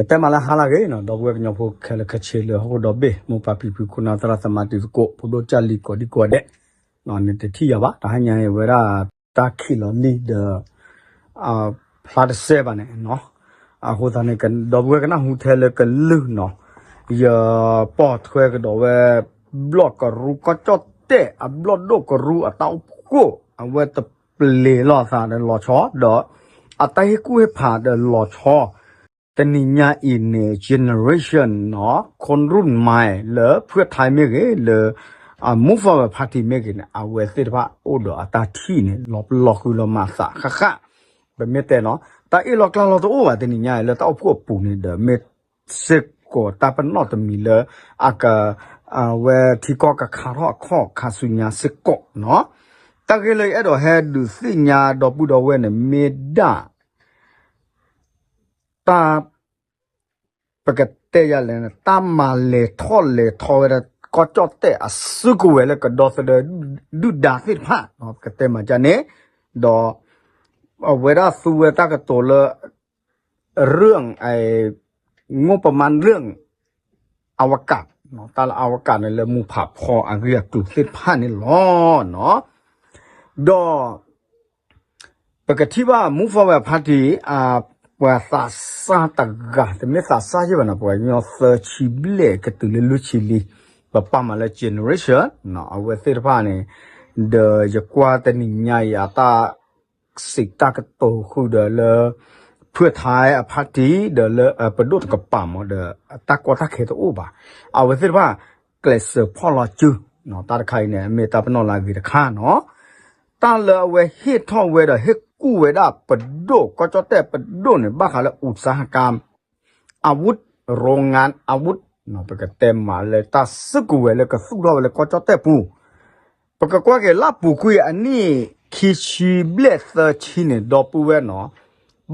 ကတဲမးလၢဟါလၢအဂ့ၤနီၤ ဒီပုၢ်ဝဲၢ်ကညီဖိခဲလၢာ်ခဲဆ့လၢဟီၣ်ခိၣ်ဒီဘ့ၣ် မိၢ်ပၢ်ဖံဖု ခိၣ်နၢ်သရၣ်သမါတံၤသကိး ဖိဒိၣ်ကၢ်လံၤကိးဒံကိးဂၤဒဲး, နတထံၣ်ယၤဘၣ် တဟါညါအံၤဝဲဒၣ် တၢ်ခံးလီၤလံဒီး ဖျါတစဲးဘၣ်န့ၣ်နီၤ, အဃိသတးန့ၣ် ဒီပုၢ်ဝဲၢ်ကနၢ်ဟူထဲလၢကလုၢ်နီၤ, ယပိာ်ထွဲကဒီးဝဲ ဘျီၣ်ကရူၢ်ကီၢ်ကၠီၣ်တဲၣ် အဘျီၣ်ဒိၣ်ကရူၢ်အတၢ်အိၣ်ဖှိၣ် အဝဲတပျ့ၤလိာ်သးဒီးလီၤဆီ ဒီး အတၢ်ဟ့ၣ်ကူၣ်ဟ့ၣ်ဖးဒီးလီၤဆီ တနံၤညါအံၤန့ၣ် generation နီၤ คนรุ่นใหม่ လၢ เพื่อไทย မ့ၢ်ဂ့ၤ လၢ Move Forward Party မ့ၢ်ဂ့ၤန့ၣ် အဝဲသ့ၣ်တဖၣ်အိၣ်ဒီးအတၢ်ထံၣ်န့ၣ် လီၤပလီၤဃုာ်လီၤမၤသးဃၣ်ဃၣ်, ပမ့ၢ်တဲနီၤ တၢ်အ့ၣ်လိာ်ကျါလိာ်တအိၣ်ဘၣ်တနံၤညါအံၤ လၢတၢ်အိၣ်ဖှိၣ်အပူၤန့ၣ်ဒီး မ့ၢ်စ့ၢ်ကီးတၢ်ပနီၣ်တမံၤလၢ အက အဝဲထံကီၢ်ကခါထီၣ်အခီၣ်ခါဆူညါစ့ၢ်ကီးနီၤ, တၢ်ဂ့ၢ်လၢယအဲၣ်ဒိးဟဲဒုးသ့ၣ်ညါဒီပုၢ်ဒီဝဲၢ်န့ၣ် မ့ၢ်ဒၣ် တၢ် ပကတဲယၤလဲၣ်န့ၣ် တၢ်မၤလဲၤထီၣ်လဲၤထီဝဲဒၣ် ကီၢ်ကၠီၣ်တဲၣ်အစုကဝဲၤလၢကဒီသဒၢ ဒုၣ်ဒါသ့ၣ်တဖၣ် ပကတဲမၤဒ်န့ၣ်, ဒီး အဝဲဒၣ်သူဝဲတၢ်ကတိၤလၢ เรื่อง งบประมาณ เรื่อง อวกาศ တၢ်လၢ อวกาศ န့ၣ် လၢမူၤဖးဖီအဂ့ၢ်အကျိၤသ့ၣ်တဖၣ်န့ၣ်လီၤ. ဒီး ပကထံၣ်ဘၣ် Move Forward Party ပှၤသးစၢ်တဂၤ တမ့ၢ်သးစၢ်ယဲၢ်ဘၣ်နီၤ ပှၤကညီသၢဆံဘျဲၣ်ကတုၤလၢလွံၢ်ဆံလံ, ပပာ်မးလၢ generation အဝဲသ့ၣ်တဖၣ်န့ၣ် ဒီးယကွၢ်တနံၤညါအံၤအတၢ် စံးတၢ်ကတိၤဃုာ်ဒီးလၢ ဖုၣ်ထါအ party ဒီးလၢပဒိၣ်တကပၤမးဒီး တၢ်ကီတၢ်ခဲတအိၣ်ဘၣ်. အဝဲသ့ၣ်တဖၣ် ကျဲးစၢးဖီၣ်လီၤစု တၢ်တခါအံၤန့ၣ် မ့ၢ်တၢ်ပနီၣ်လၢအဂ့ၤတခါနီၤ. တၢ်လၢအဝဲဟ့ၣ်ထီၣ်ဝဲဒီးဟ့ၣ်ကူၣ်ဝဲဒၣ်ပဒိၣ် ကီၢ်ကၠီၣ်တဲၣ်ပဒိၣ်န့ၣ် ဘၣ်ဃးလၢ อุตสาหกรรม อาวุธ โรงงานอาวุธ ပကတဲမးလၢတၢ်စုကဝဲၤလၢကသူၣ်ထီၣ်ဝဲလၢကီၢ်ကၠီၣ်တဲၣ်ပူၤ, ပကကွၢ်က့ၤလၢအပူၤကွံာ်အနံၣ်ခံဆံဘျဲၣ်သၢဆံန့ၣ် ဒီပုၢ်ဝဲၢ်နီၤ,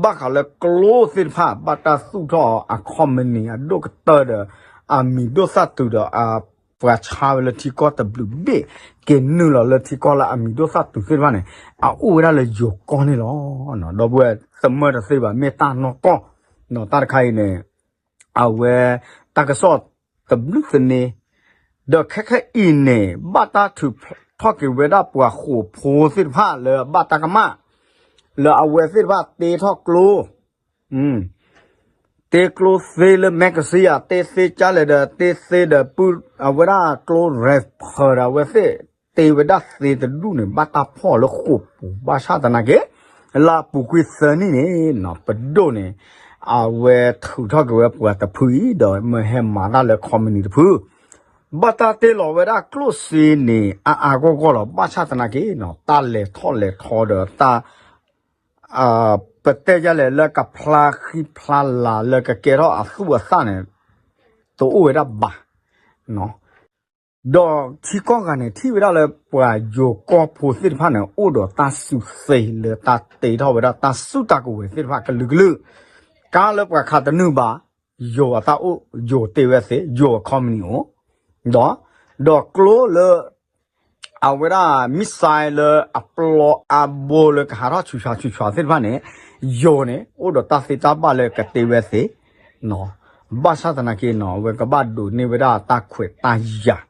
ဘၣ်ဃးလၢကျိသ့ၣ်တဖၣ် ဘၣ်တၢ်သူၣ်ထီၣ်အ company အဒိၣ်ကတၢၢ်ဒီး အမံၤဒိၣ်သၣ်တုၤဒီး ပှၤဆါဝဲလၢထံကီၢ်တဘျုးဘ့ၣ် က့ၤနုာ်လီၤလၢထံကီၢ်လၢအမံၤဒိၣ်သၣ်တုၤသ့ၣ်တဖၣ်န့ၣ် အအိၣ်ဝဲဒၣ်လၢယိၤကီၢ်န့ၣ်လီၤ. ဒီပုၢ်ဝဲၢ် တမၢတသ့ဘၣ် မ့ၢ်တၢ်နီၢ်ကီၢ်, တၢ်တခါအံၤန့ၣ် အဝဲ တၢ်ကစီၣ်တဘျုးသန့, ဒီးခဲခဲအံၤန့ၣ် ဘၣ်တၢ်ထုးထီၣ်က့ၤဝဲဒၣ်ပှၤဃိးဖိသ့ၣ်တဖၣ်လၢဘၣ်တၢ်ကမၣ် လၢအဝဲသ့ၣ်တဖၣ်တ့ထီၣ်ကျိ တ့ကျိသ့လၢ magazine ဧါ တ့သ့ကၢ်လဲၣ်ဒီး တ့သ့ဒီးပုၢ် အဝဲဒၣ်ကျိ rifle ဒီး အဝဲသ့ၣ်တ့ဝဲဒၣ်သ့တဒူၣ်န့ၣ် ဘၣ်တၢ်ဖီၣ်လၢဃိာ်ပူၤ ဘၣ်ဆၣ်သနာ်က့ လၢအပူၤကွံာ်သၢနံၣ်န့ၣ် ပဒိၣ်န့ၣ် အဝဲထုးထီၣ်က့ၤဝဲပှၤတဖုအံၤ ဒီးမၢဟဲမၤတၢ်လၢ company တဖု ဘၣ်တၢ်တ့လီၤဝဲဒၣ်ကျိၣ်စ့န့ၣ် အါအါဂီၢ်ဂီၢ်လီၤ. ဘၣ်ဆၣ်သနာ်က့ တၢ်လဲၤထီၣ်လဲၤထီဒီးတၢ် ပတဲယလဲၣ်လၢကဖျါဃံဖျါလၤလၢကကဲထီၣ်အသူၣ်အသၣ်န့ၣ် တအိၣ်ဝဲဒၣ်ဘၣ်. ဒီးထံကီၢ်ဂၤန့ၣ် ထံၣ်ဝဲဒၣ်လၢပှၤယိၤကီၢ်ဖိသ့ၣ်တဖၣ်န့ၣ် အိၣ်ဒီးတၢ်စုသ့လၢတၢ်တ့ထီၣ်ဝဲဒၣ်တၢ်စုတၢ်ကဝဲၤသ့ၣ်တဖၣ်ကလုာ်ကလုာ်, ကါလၢပှၤခးတနုာ်ဘၣ်, ယိၤအတၢ်အိၣ် ယိၤတ့ဝဲသ့, ယိၤအ company အိၣ်, ဒီး ဒီးကျိလၢ အဝဲဒၣ် missile လၢအပျီအဘိလၢကဟးထီၣ်ဆူၣ်ဆါဆူၣ်ဆါသ့ၣ်တဖၣ်န့ၣ် ယိၤန့ၣ် အိၣ်ဒီးတၢ်သ့တၢ်ဘၣ်လၢကတ့ဝဲသ့, ဘၣ်ဆၣ်သနာ်က့နီၤ အဝဲကဘၣ်ဒိးန့ၢ်ဝဲဒၣ်တၢ်ခွဲးတၢ်ယာ်,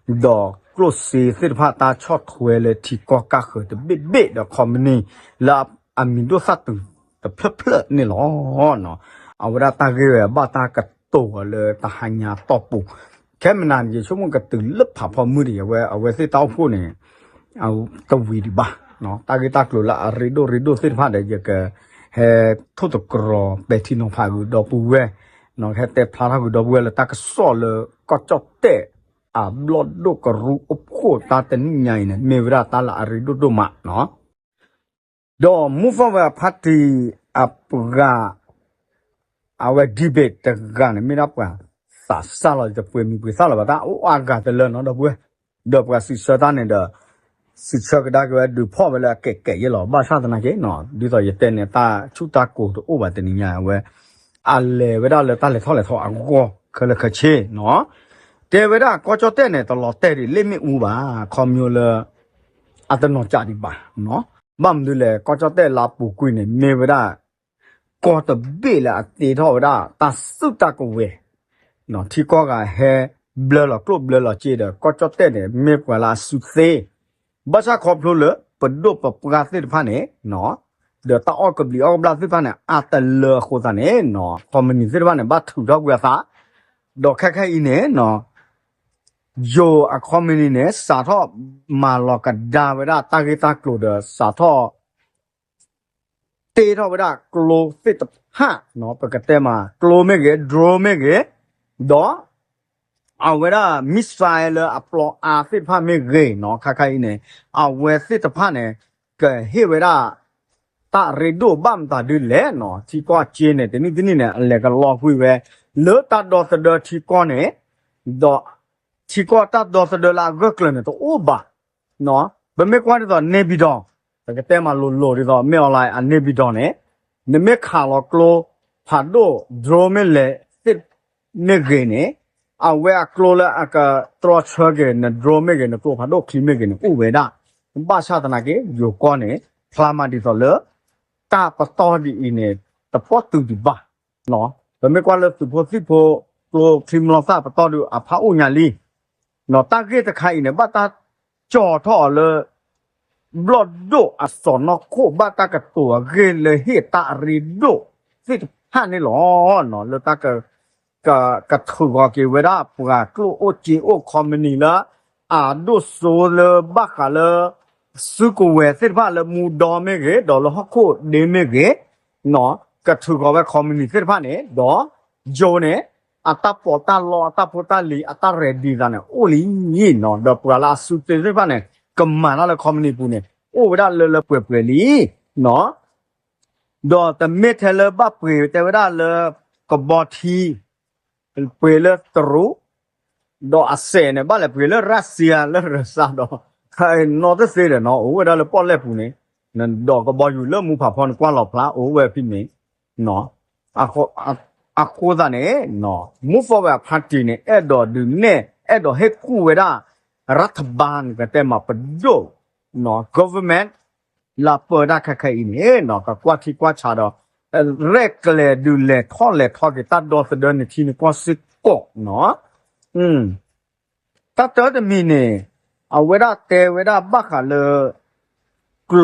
ဒီးကျိၣ်စ့သ့ၣ်တဖၣ်တၢ်ဆီၣ်ထွဲလၢထံကီၢ်ကၢ်ဃၢၤတဘ့ၣ်ဘ့ၣ်ဒီး company လၢအမံၤဒိၣ်သၣ်တုၤတဖျၢၣ်ဖျၢၣ်န့ၣ်လီၤ. အဝဲဒၣ်တၢ်ဂ့ၢ်ဝဲဘၣ်တၢ်ကတိၤအီၤလၢတဟါညါတီၢ်ပူၤ, ခဲမနၤန့ၣ် ယဆိကမိၣ်ကတုၤလၢဖးဖီမုၢ်ဒံး အဝဲ အဝဲသ့ၣ်တၢ်အိၣ်ဖှိၣ်န့ၣ် တဝံၤဒံးဘၣ်, တၢ်ဂ့ၢ်တၢ်ကျိၤလၢအရ့ဒိၣ်ရ့ဒိၣ်သ့ၣ်တဖၣ်ဒီး ယကဟဲထိၣ်သတြီၤပဲာ်ထံနီၤဖးဂုာ်ဒီပုၢ်ဝဲၢ်, ဟဲတဲဖျါထီၣ်ဂုာ်ဒီပုၢ်ဝဲၢ်လၢတၢ်ကစီၣ်လၢကီၢ်ကၠီၣ်တဲၣ် အဘျီၣ်ဒိၣ်ကရူၢ်အိၣ်ဖှိၣ်တၢ်တနံၣ်ညါအံၤန့ၣ် မ့ၢ်ဝဲဒၣ်တၢ်လၢအရ့ဒိၣ်ဒိၣ်မးနီၤ. ဒီး Move Forward Party အပှၤ အဝဲ debate တဂၤန့ၣ် မ့ၢ်ဒၣ်ပှၤသးစၢ်လီၤ တပှ့ၤမံၤပှ့ၤသၣ်လီၤဘၣ် တၢ်အိၣ်အါဂၤတလၢနီၤ ဒီပုၢ်ဝဲၢ်, ဒီးပှၤစံးဆၢတၢ်န့ၣ်ဒီး စံးဆၢကဒါက့ၤဝဲဒုးဖီၣ်ဝဲလၢအကဲးကဲးယဲၢ်လီၤ ဘၣ်ဆၣ်သနာ်က့နီၤ ဒ်သိးယတဲန့ၣ် တၢ်ဆူၣ်တၢ်ကိၤတအိၣ်ဘၣ်တနံၤညါအဝဲ အလဲၤဝဲဒၣ်လၢတၢ်လဲၤထီၣ်လဲၤထီအဂီၢ် ခဲလၢာ်ခဲဆ့နီၤ, တဲဝဲဒၣ်ကီၢ်ကၠီၣ်တဲၣ်န့ၣ် တလီၤတဲာ်ဒံးလ့ၣ်မ့ၣ်အူဘၣ် ခီဖျိလၢ အတနီၤကးဒံးဘၣ်နီၤ, ဘၣ်မနုၤလဲၣ် ကီၢ်ကၠီၣ်တဲၣ်လၢအပူၤကွံာ်န့ၣ် မ့ၢ်ဝဲဒၣ် ကီၢ်တဘ့ၣ်လၢအတ့ထီၣ်ဝဲဒၣ်တၢ်စုတၢ်ကဝဲၤ, ထံကီၢ်ဂၤဟဲဘျၢလီၤကျိၣ်ဘျၢလီၤစ့ဒီး ကီၢ်ကၠီၣ်တဲၣ်န့ၣ် မ့ၢ်ပှၤလၢအစုသ့, ဘၣ်ဆၣ်ခီဖျိလၢပဒိၣ်ပပှၢ်သ့ၣ်တဖၣ်န့ၣ် ဒီးတၢ်အီၣ်ကဘျံးအီၣ်ကဘျၣ်သ့ၣ်တဖၣ်န့ၣ် အါတလၢအဃိသတးန့ၣ် ခီမနံၤသ့ၣ်တဖၣ်န့ၣ် ဘၣ်ထုးထီၣ်ကွံာ်အသး, ဒီးခဲခဲအံၤန့ၣ် ယိၤအခီမနံၤန့ၣ် စးထီၣ်မၤလီၤကဒါဝဲဒၣ်တၢ်ဂ့ၢ်တၢ်ကျိၤဒီး စးထီၣ် တ့ထီၣ်ဝဲဒၣ်ကျိသ့ၣ်တဖၣ်, ပကတဲမး ကျိမ့ၢ်ဂ့ၤ drone မ့ၢ်ဂ့ၤ, ဒီး အဝဲဒၣ် missile လၢအပျီအါသ့ၣ်တဖၣ်မ့ၢ်ဂ့ၤနီၤ ခဲခါအံၤန့ၣ် အဝဲသ့ၣ်တဖၣ်န့ၣ် ကဟ့ၣ်ဝဲဒၣ် တၢ်ရ့ဒိၣ်ဘၣ်မတၤဒုလဲၣ်နီၤ ထံကီၢ်အစ့န့ၣ် တနံၣ်တနံၣ်န့ၣ် အလဲၤကလီကွံာ်ဝဲ လၢတၢ်ဒီသဒၢထံကီၢ်န့ၣ်, ဒီး ထံကီၢ်တၢ်ဒီသဒၢလၢအဂၢၢ်ကျၢၤန့ၣ်တအိၣ်ဘၣ် ပမ့ၢ်ကွၢ်ဒ်သိး န့ၣ်ပံၤဒီး ပကတဲမးလိၤလိၤဒ်သိး မ့ၢ်အီၤလၢအန့ၣ်ပံၤဒီးန့ၣ် နမ့ၢ်ခးလီၤကျိဖးဒိၣ် drone မ့ၢ်လဲၤသ့ၣ်မ့ၢ်ဂ့ၤန့ၣ် အဝဲအကျိလၢအကတြီဆၢက့ၤ န drone မ့ၢ်ဂ့ၤ နကျိဖးဒိၣ်ချံမ့ၢ်ဂ့ၤန့ၣ် အိၣ်ဝဲဒၣ် ဘၣ်ဆၣ်သနာ်က့ ယိၤကီၢ်န့ၣ် ဖျါမးဒ်သိးလၢ တၢ်ပတီၢ်ဒ်အံၤန့ၣ် တပီၢ်တုၤဒံးဘၣ် ပမ့ၢ်ကွၢ်လၢသုးဖိသံၣ်ဖိ ကျိချံမျိာ်သၣ်ပတီၢ်ဒုးအဖးအိၣ်ညါလံ. တၢ်ဂ့ၢ်တခါအံၤန့ၣ် ဘၣ်တၢ်ကၠီထီၣ်အီၤလၢ ဘျီၣ်ဒိၣ်အစီၣ်နီၤခိၣ် ဘၣ်တၢ်ကတိၤအဂ့ၢ်လၢဟ့ၣ်တၢ်ရ့ဒိၣ်သ့ၣ်တဖၣ်န့ၣ်လီၤ. လၢတၢ် ကထုးဂီၤက့ၤဝဲဒၣ်ပှၤကျိၣ်အိၣ်စ့အိၣ်ခီမနံၤလၢ အဒိၣ်စိလၢဘၣ်ဃးလၢ စုကဝဲၤသ့ၣ်တဖၣ်လၢမူဒီမ့ၢ်ဂ့ၤ ဒီးလၢဟီၣ်ခိၣ်ဒ့မ့ၢ်ဂ့ၤ ကထုးဂီၤဝဲခီမနံၤသ့ၣ်တဖၣ်န့ၣ် ဒီးယိၤန့ၣ် အတၢ်ပီးတၢ်လီအတၢ်ဖိတၢ်လံၤအတၢ် ready သးန့ၣ် အိၣ်လံနီၤ ဒီးပှၤလၢအစုသ့သ့ၣ်တဖၣ်န့ၣ် ကမၤတၢ်လၢခီမနံၤပူၤန့ၣ် အိၣ်ဝဲဒၣ်လၢလၢပှဲၤပှဲၤလံနီၤ ဒီးတမ့ၢ်ထဲလၢဘၣ်ပှ့ၤတဲဝဲဒၣ်လၢ ကဘီထံ ပှ့ၤလၢတရူး ဒီးအစဲးန့ၣ် ဘၣ်လဲၤပှ့ၤလၢရၢၡါလၢရၢၡါဒီး နီတသ့ဒီးနီၤ အိၣ်ဝဲဒၣ်လၢပီၣ်လဲၣ်ပူၤန့ၣ် နဒိးကဘီယူၤလၢမူဖးဖီနကွၢ်လီၤဖျါ အိၣ်ဝဲဖဲန့ၣ် အဃိသတးန့ၣ် Move Forward Party န့ၣ် အဲၣ်ဒိးဒုးနဲၣ် အဲၣ်ဒိးဟ့ၣ်ကူၣ်ဝဲဒၣ် ရၤထဘၢၣ် ကတဲမးပဒိၣ် government လၢပၢတၢ်ခဲခဲအံၤန့ၣ် ကကွၢ်ထံကွၢ်ဆးဒီး ရဲၣ်ကျဲၤဒုးလဲၤထီၣ်လဲၤထီက့ၤတၢ်ဒီသဒၢန့ၣ်ထံန့ၣ်ကီၢ်စ့ၢ်ကီးနီၤ တၢ်တၢတမံၤန့ၣ် အဝဲဒၣ်တဲဝဲဒၣ်ဘၣ်ဃးလၢ ကျိ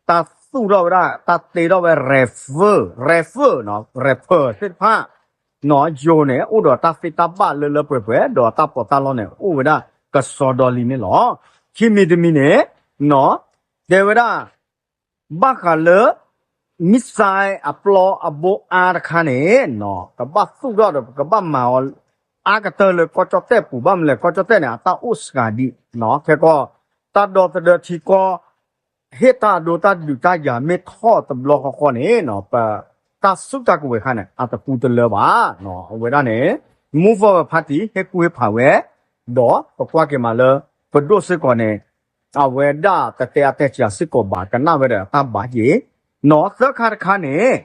တၢ်သူၣ်ထီၣ်ဝဲဒၣ် တၢ်တ့ထီၣ်ဝဲ rifle rifle နီၤ rifle သ့ၣ်တဖၣ် နီၤ ယိၤန့ၣ် အိၣ်ဒီးတၢ်သ့တၢ်ဘၣ်လၢလၢပှဲၤပှဲၤ ဒီးတၢ်ပီးတၢ်လီန့ၣ် အိၣ်ဝဲဒၣ်ကစီဒီလံန့ၣ်လီၤ. ခံမံၤတမံၤန့ၣ် နီၤ တဲဝဲဒၣ် ဘၣ်ဃးလၢ missile အပျီအဘိအါတခါန့ၣ် နီၤ ကဘၣ်သူၣ်ထီၣ်ဒီး ပကဘၣ်မၤအီၤ အါကတၢၢ်လၢကီၢ်ကၠီၣ်တဲၣ်ပူၤ ဘၣ်မနုၤလဲၣ် ကီၢ်ကၠီၣ်တဲၣ်န့ၣ် အတၢ်အိၣ်စှၤဒံး နီၤ ခဲကီၢ် တၢ်ဒီသဒၢထံကီၢ် ဟ့ၣ်တၢ်အဒိတၢ်ဒုးတၢ်ယၤမ့ၢ်ထီၣ်တဘျီဃီဃီန့ၣ် ပ တၢ်စုတၢ်ကဝဲၤခါန့ၣ် အတပူၤတလၢဘၣ် အဝဲဒၣ်န့ၣ် Move Forward Party ဟ့ၣ်ကူၣ်ဟ့ၣ်ဖးဝဲ ဒီးပကွၢ်က့ၤမးလၢ ပဒိၣ်စ့ၢ်ကီးန့ၣ် အဝဲဒၣ်တတဲအါတဲစှၤစ့ၢ်ကီးဘၣ် ကနၣ်ဝဲဒီးတၢ်ဘၣ်က့ၤ နီၤ သၢခါတခါန့ၣ်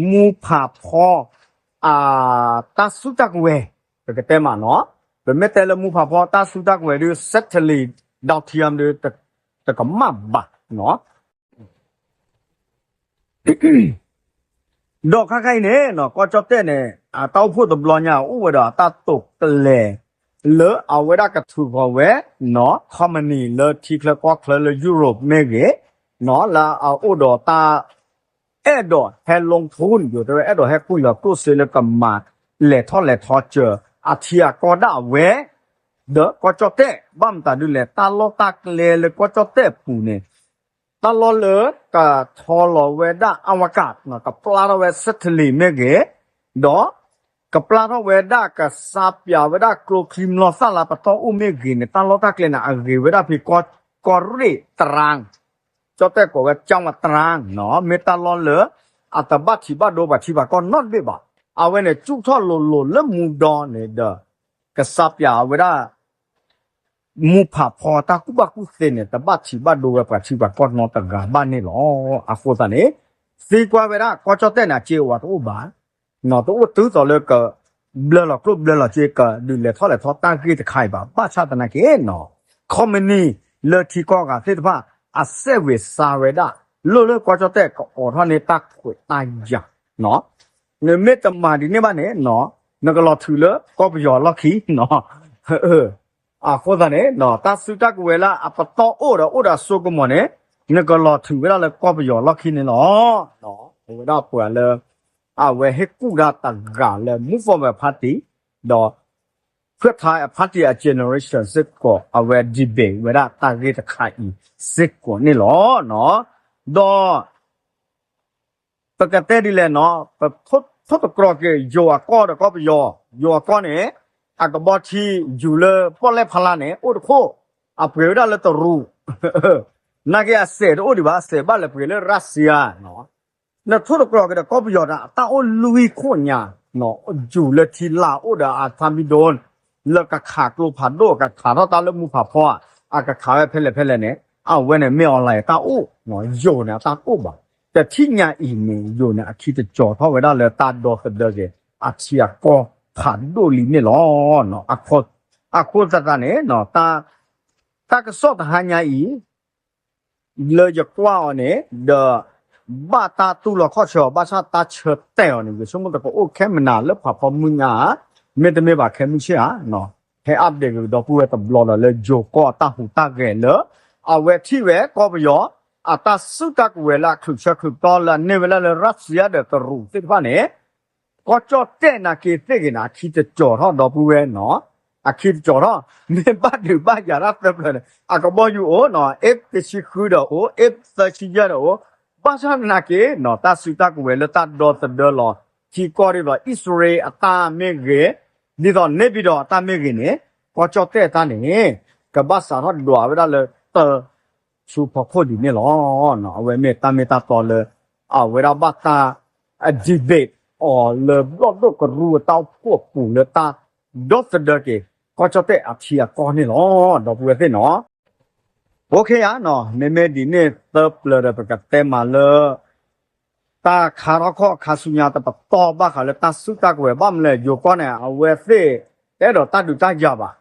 မူဖးဖီ အ တၢ်စုတၢ်ကဝဲၤ ပကတဲမးနီၤ ပမ့ၢ်တဲလၢမူဖးဖီတၢ်စုတၢ်ကဝဲၤဒုး satellite ဒၣ်ထံအံၤဒုး တကမၣ်ဘၣ်နီၤ ဒီးခဲခါအံၤန့ၣ် ကီၢ်ကၠီၣ်တဲၣ်န့ၣ် အတၢ်အိၣ်ဖှိၣ်တဘျီညါ အိၣ်ဝဲဒီးအတၢ်တိာ်ကျဲၤ လၢအဝဲဒၣ်ကထုးဃီၤဝဲ နီၤ ခီမနံၤလၢထံချၢကီၢ်ချၢလၢ Europe မ့ၢ်ဂ့ၤ နီၤ လၢအအိၣ်ဒီးတၢ် အဲၣ်ဒိးဟဲ လီထူ ယိၤတဲဝဲ အဲၣ်ဒိးဟဲကွံာ်လီၤကျိၣ်စ့လၢကမၤလဲၤထီၣ်လဲၤထီစၢၤ အထံအကီၢ်ဒၣ်ဝဲ ဒီးကီၢ်ကၠီၣ်တဲၣ် ဘၣ်မတၤဒုလဲၣ် တၢ်လီၢ်တၢ်ကျဲလၢကီၢ်ကၠီၣ်တဲၣ်ပူၤန့ၣ် တၢ်လီၢ်လၢကထီလီၤဝဲဒၣ် အဝကၣ် ကပျၢ်ထီၣ်ဝဲ satellite မ့ၢ်ဂ့ၤ ဒီး ကပျၢ်ထီၣ်ဝဲဒၣ်ကစးပၠးဝဲဒၣ်ကျိချံမျိာ်သၣ်လၢပတီၢ်အိၣ်မ့ၢ်ဂ့ၤန့ၣ် တၢ်လီၢ်တၢ်ကျဲန့ၣ် အဂ့ၤဝဲဒၣ်ဖဲကီၢ်ရ့ၣ်တရၣ် ကၠီၣ်တဲၣ်ကိးဝဲကၠီၣ်ဝဲတရၣ်နီၤ မ့ၢ်တၢ်လီၢ်လၢ အတဘၣ်ထံးဘၣ်ဒိပှၤထံပှၤကီၢ်နီတဘ့ၣ်ဘၣ်. အဝဲန့ၣ် ကၠူၣ်ထီၣ်လိၤလိၤလၢမူဒီန့ၣ်ဒီး ကစးပၠးဝဲဒၣ် မူဖးဖီတၢ်ကူၣ်ဘၣ်ကူၣ်သ့န့ၣ် တဘၣ်ထံးဘၣ်ဒိဝဲပှၤထံပှၤကီၢ်နီတဂၤဘၣ်န့ၣ်လီၤ. အဃိသတးန့ၣ် သံကွၢ်ဝဲဒၣ် ကီၢ်ကၠီၣ်တဲၣ်န့ၣ် အစ့အိၣ်ဝဲတအိၣ်ဘၣ် တအိၣ်တုၤသိးလၢက ဘျၢလီၤကျိၣ်ဘျၢလီၤစ့ ကဒုးလဲၤထီၣ်လဲၤထီတၢ်ဂ့ၢ်တခါအံၤဘၣ်. ဘၣ်ဆၣ်သနာ်က့နီၤ ခီမနံၤလၢထံကီၢ်ဂၤသ့ၣ်တဖၣ် အစဲးဝ့ၤစါဝဲဒၣ် လိၣ်လၢကီၢ်ကၠီၣ်တဲၣ်ကအိးထီၣ်န့ၢ်တၢ်ခွဲးတၢ်ယာ် နမ့ၢ်တမၤဒ်န့ၣ်ဘၣ်န့ၣ် နကလီၤထုးလၢကီၢ်ပယီၤအလီၢ်ခံနီၤ. အဃိသတးန့ၣ် တၢ်စုတၢ်ကဝဲၤလၢအပတီၢ်အိၣ်ဒီးအိၣ်ဒီးအစိကမီၤန့ၣ် နကလီၤထုးဝဲဒၣ်လၢကီၢ်ပယီၤအလီၢ်ခံန့ၣ်လီၤ. အဝဲဒၣ်ပှၤလၢ အဝဲဟ့ၣ်ကူၣ်တၢ်တဂၤလၢ Move Forward Party ဒီး ဖုၣ်ထါအ party အ generation စ့ၢ်ကီး အဝဲ debate ဝဲဒၣ်တၢ်ဂ့ၢ်တခါအံၤစ့ၢ်ကီးန့ၣ်လီၤ. ဒီး ပကတဲဒ်လဲၣ်နီၤ, ပထိၣ်သတြီၤက့ၤ ယိၤအကီၢ်ဒီးကီၢ်ပယီၤ, ယိၤအကီၢ်န့ၣ် အကဘီထံယူၤလၢပီၣ်လဲၣ်ဖီလာ်န့ၣ် အိၣ်တခိၣ်, အပှ့ၤဝဲဒၣ်လၢတရူး, နာ်က့အစဲးတအိၣ်ဒံးဘၣ်, အစဲးဘၣ်လဲၤပှ့ၤလၢ Russia နီၤ. နထိၣ်သတြီၤက့ၤဒီးကီၢ်ပယီၤဒီး အတၢ်အိၣ်လွံၢ်ခိၣ်ညါ, ယူၤလၢထံလာ်အိၣ်ဒီးအထါမံၤဒိၣ် လၢကခးကျိဖးဒိၣ် ကခးထီၣ်တၢ်လၢမူဖးဖီ, အကခးဝဲဖဲလဲၣ်ဖဲလဲၣ်န့ၣ် အဝဲန့ၣ်မ့ၢ် online တၢ်အိၣ်, ယိၤန့ၣ်အတၢ်အိၣ်ဘၣ်. တထံၣ်ညါအံၤန့ၣ် ယိၤန့ၣ် အခံတကၠီၤထီၣ်ဝဲဒၣ်လၢတၢ်ဒီသဒၢက့ၤ အထံအကီၢ်ဖးဒိၣ်လံန့ၣ်လီၤ. အဃိသတးန့ၣ် တၢ်ကစီၣ်တဟါညါအံၤ လၢယကွၢ်အီၤန့ၣ် ဒီး ဘၣ်တၢ်တူၢ်လီၤခီၣ်ဆၢအီၤ ဘၣ်ဆၣ်တၢ်ဆၢတဲာ်အီၤန့ၣ် ယဆိကမိၣ်တကအိၣ်ခဲမနၤလၢဖးဖီမုၢ်ညါဧါ, မ့တမ့ၢ်ဘၣ်ခဲမုၢ်ဆ့ၣ်ဧါ, ဟဲ update ကဒီပုၢ်ဝဲၢ်တဘျီလီၤလၢယိၤကီၢ်အတၢ်ဟူးတၢ်ဂဲၤလၢ အဝဲထံၣ်ဝဲကီၢ်ပယီၤ အတၢ်စုတၢ်ကဝဲၤလၢအချုးဆၢချုးကတီၢ်လၢအန့ၢ်ဝဲဒၣ်လၢ Russia ဒီးတရူးသ့ၣ်တဖၣ်န့ၣ် ကီၢ်ကၠီၣ်တဲၣ်နာ်က့သ့ၣ်ဂ့ၤန့ၣ် အခံတကၠီၤထီၣ်ဒီပုၢ်ဝဲၢ်နီၤ, အခံတကၠီၤထီၣ်, မ့ၢ်ဘၣ်ဒုးဘၣ်ယၤတၢ်သၢဖျၢၣ်န့ၣ် အကဘီယူၤအိၣ်နီၤ, F တဆံဃုဒီးအိၣ်, F သၢဆံယဲၢ်ဒီးအိၣ်, ဘၣ်ဆၣ်သနာ်က့နီၤ တၢ်စုတၢ်ကဝဲၤလၢတၢ်ဒီသဒၢလီၤ ထံကီၢ်ဒ်သိး အံၣ်စရ့လးအတၢ်မ့ၢ်ဂ့ၤ, ဒ်သိး နေပြည်တော် အတၢ်မ့ၢ်ဂ့ၤန့ၣ် ကီၢ်ကၠီၣ်တဲၣ်တၢ်န့ၣ် ကဘၣ်စးထီၣ်ဒွးဝဲဒၣ်လၢတၢ် ဆူဖီခိၣ်ဒ်န့ၣ်လီၤ. အဝဲမ့ၢ်တၢ်မ့ၢ်တၢ်တီလၢ အဝဲဒၣ်ဘၣ်တၢ် debate အီၤလၢဘျီၣ်ဒိၣ်ကရူၢ်အတၢ်အိၣ်ဖှိၣ်အပူၤလၢတၢ်ဒီသဒၢက့ၤ ကီၢ်ကၠီၣ်တဲၣ်အထံအကီၢ်န့ၣ်လီၤ. ဒီပုၢ်ဝဲၢ်သ့ၣ်နီၤ, အိၣ်ခ့ယါ, မ့မ့ၢ်ဒ်န့ၣ်သၢပျၢၤဒီး ပကတဲမးလၢ တၢ်ခါထီၣ်ခီၣ်ခါဆူညါတပတီၢ်ဘၣ်ဃးလၢတၢ်စုတၢ်ကဝဲၤဘၣ်မနုၤလဲၣ် ယိၤကီၢ်န့ၣ် အဝဲသ့ၣ် တအဲၣ်ဒိးတၢ်ဒုးတၢ်ယၤဘၣ်.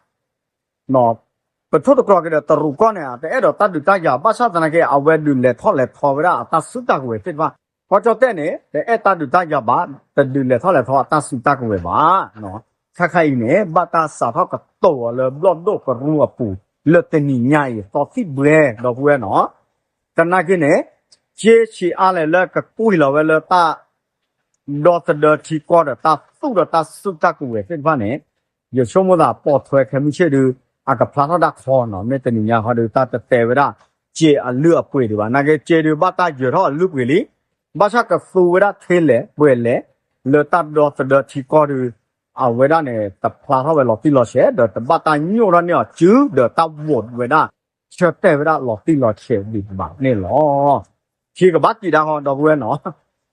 ပထိၣ်သတြီၤက့ၤဒီးတရူးကီၢ်န့ၣ် တအဲၣ်ဒိးတၢ်ဒုးတၢ်ယၤ ဘၣ်ဆၣ်သနာ်က့ အဝဲဒုးလဲၤထီၣ်လဲၤထီဝဲဒၣ်အတၢ်စုတၢ်ကဝဲၤသ့ၣ်တဖၣ်, ကီၢ်ကၠီၣ်တဲၣ်န့ၣ် တအဲၣ်တၢ်ဒုးတၢ်ယၤဘၣ်, တဒုးလဲၤထီၣ်လဲၤထီအတၢ်စုတၢ်ကဝဲၤဘၣ်. ခါခါအံၤန့ၣ် ဘၣ်တၢ်စးထီၣ်ကတိၤအီၤလၢဘျီၣ်ဒိၣ်ကရူၢ်အပူၤ လၢတနံၤညါအံၤ သီသံၣ်ဘှဲ ဒီပုၢ်ဝဲၢ်နီၤ, သနာ်က့န့ၣ် က့ဆံးအါလဲၣ်လၢကကွံာ်လီၤဝဲလၢတၢ် ဒီသဒၢထံကီၢ်ဒီးတၢ်သူၣ်ဒီးတၢ်စုတၢ်ကဝဲၤသ့ၣ်တဖၣ်န့ၣ် ယဆိကမိၣ်သးပိာ်ထွဲခဲမုၢ်ဆ့ၣ်ဒုး အကဖျါထီၣ်ဒၣ်ခီနီၤ, မ့ၢ်တနံၤညါဃီဒုး တၢ်တတဲဝဲဒၣ် က့အလုၢ်အပှ့ၤဒံးဘၣ်, နာ်က့က့ဒုးဘၣ်တၢ်ယၢၤထီၣ်အလုၢ်ပှ့ၤလံ, ဘၣ်ဆၣ်ကသူဝဲဒၣ်ထဲလဲၣ်ပှဲၤလဲၣ် လၢတၢ်ဒီသဒၢထံကီၢ်ဒုး အဝဲဒၣ်န့ၣ် တဖျါထီၣ်ဝဲလီၤတံၢ်လီၤဆဲး ဒီးတဘၣ်တၢ်ညိၣ်ထီၣ်န့ၢ်အီၤစု ဒီးတၢ် vote ဝဲဒၣ် ဆၢတဲာ်ဝဲဒၣ်လီၤတံၢ်လီၤဆဲးဒံးဘၣ်န့ၣ်လီၤ. ခံကဘၣ်က့ၤဒၣ်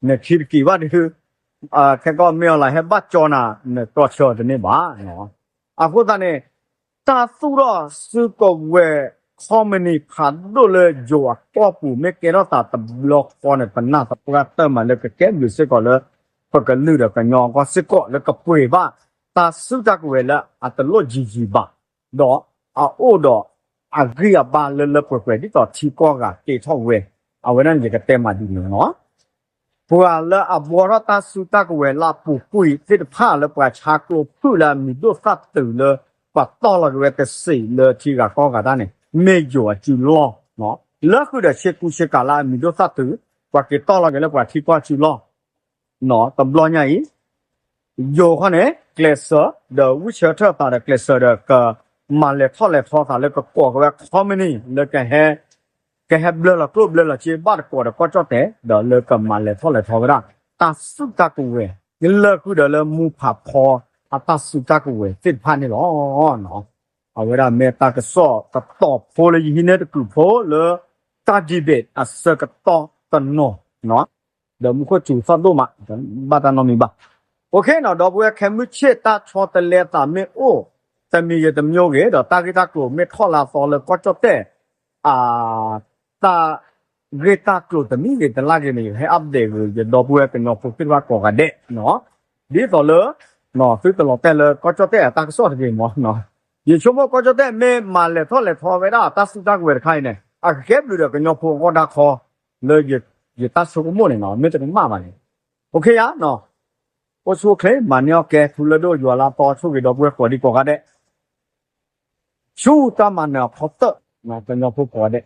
ဃီ ဒီပုၢ်ဝဲၢ်နီၤ, နခံတက့ၤဘၣ်ဒုး ခဲကီၢ်မ့ၢ်အီၤလၢဟဲဘၣ်ကၠီနၤ နတြီဆၢတန့ၢ်ဘၣ်. အဃိသတးန့ၣ် တၢ်သူၣ်ထီၣ်စုကဝဲၤ company ဖးဒိၣ်လၢယိၤအကီၢ်ပူၤ မ့ၢ်ကဲထီၣ်သးတဘျီဃီန့ၣ် ပနၢ်သပှၢ်တၢၢ်မးလၢကကဲဘျုးစ့ၢ်ကီးလၢ ပကလုာ်ဒီးကညီအကီၢ်စ့ၢ်ကီးလၢကပှ့ၤဘၣ် တၢ်စုတၢ်ကဝဲၤလၢအတလိၣ်ယံၤယံၤဘၣ် ဒီးအအိၣ်ဒီးအဂံၢ်အဘါလၢလၢပှဲၤပှဲၤ ဒ်သိးထံကီၢ်ဂၤကဲထီၣ်ဝဲ, အဝဲဒၣ်န့ၣ်ယကတဲမးဒ်န့ၣ်လီၤ. ပှၤလၢအဘှီထီၣ်တၢ်စုတၢ်ကဝဲၤလၢအပူၤကွံာ်သ့ၣ်တဖၣ်လၢပှၤဆါကျိဖုၣ်လၢအမံၤဒိၣ်သၣ်တုၤလၢ ပှၤတီၢ်လီၤက့ၤဝဲတစ့းလၢထံဂၤကီၢ်ဂၤတၢ်န့ၣ် မ့ၢ်ယိၤအစုလီၢ်, လၢဃုာ်ဒီးဆ့ကူဆ့ကၤလၢအမံၤဒိၣ်သၣ်တုၤ ပှၤက့ၤတီၢ်လီၤက့ၤလၢပှၤထံကီၢ်စုလီၢ် တဘျီညါအံၤ ယိၤခီန့ၣ် ကျဲးစၢး ဒီးဝံဆၢထၢၣ်သးဒီးကျဲးစၢးဒီးကမၤလဲၤထီၣ်လဲၤထီသးလၢကကိးက့ၤဝဲ company လၢ ကဟဲဘျၢလီၤကျိၣ်ဘျၢလီၤစ့ဘၣ်တကိးဒီးကီၢ်ကၠီၣ်တဲာ် ဒီးလၢကမၤလဲၤထီၣ်လဲၤထီဝဲဒၣ် တၢ်စုတၢ်ကဝဲၤ လၢဃုာ်ဒီးလၢမူဖးဖီအတၢ်စုတၢ်ကဝဲၤသ့ၣ်တဖၣ်န့ၣ်လီၤ. အဝဲဒၣ်မ့ၢ်တၢ်ကစီၣ်တတီၤဖိလၢယဟံးန့ၢ်တကုာ်ဖိလၢ တၢ် debate အဆၢကတီၢ်တနီၤ ဒီးမူခိၣ်စူၤသီၣ်ဒိၣ်မး ဘၣ်တၢ်နီတမံၤဘၣ်. အိၣ်ခ့နီၤ ဒီပုၢ်ဝဲၢ် ခဲမုၢ်ဆ့ၣ်တၢ်ဆီတလဲသးမ့ၢ်အိၣ် တမံၤဂ့ၤတမံၤဂ့ၤ ဒီးတၢ်ဂ့ၢ်တၢ်ကျိၤမ့ၢ်ထီၣ်လၢအသီလၢကီၢ်ကၠီၣ်တဲၣ် အ တၢ်ဂ့ၢ်တၢ်ကျိၤတမံၤဂ့ၤတလၢ်ဂ့ၤန့ၣ် ယဟဲ update ဂ့ၤ ယဒီပုၢ်ဝဲၢ်ကညီဖိသ့ၣ်တဖၣ်ကိးဂၤဒဲးနီၤ, ဒ်သိးလၢ သုတလီၤတဲာ်လၢကီၢ်ကၠီၣ်တဲၣ်အတၢ်ကစီၣ်တဂ့ၤမးနီၤ, ယဆိကမိၣ်ကီၢ်ကၠီၣ်တဲၣ်မ့ၢ်မၤလဲၤထီၣ်လဲၤထီဝဲဒၣ်တၢ်စုတၢ်ကဝဲၤတခါအံၤန့ၣ် အကကဲဘျုးဒီးကညီဖိအဂီၢ်ဒၣ်ခီ လၢယတၢ်ဆိကမိၣ်န့ၣ်နီၤ မ့ၢ်တကမၣ်ဘၣ်န့ၣ် ယၤ, အိၣ်ဆူၣ်အိၣ်ချ့ မၤန့ၢ်အီၣ်ကဲ ထူလၢဒိၣ် ယွၤလၢအသီ ဆိၣ်ဂ့ၤဒီပုၢ်ဝဲၢ်ကိးဒံကိးဂၤဒဲး ဆူတၢ်မၤနၢၤအဖီတၢၣ် ကညီဖိကိးဂၤဒဲး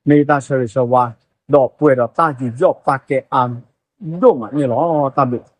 မ့ၢ်ယတၢ်ဆၢဂ့ၤဆၢဝါ ဒီးပှဲၤဒီးတၢ်ယူးယီၣ်ပာ်ကဲအါဒိၣ်မးန့ၣ်လီၤ. တၢ်ဘျုး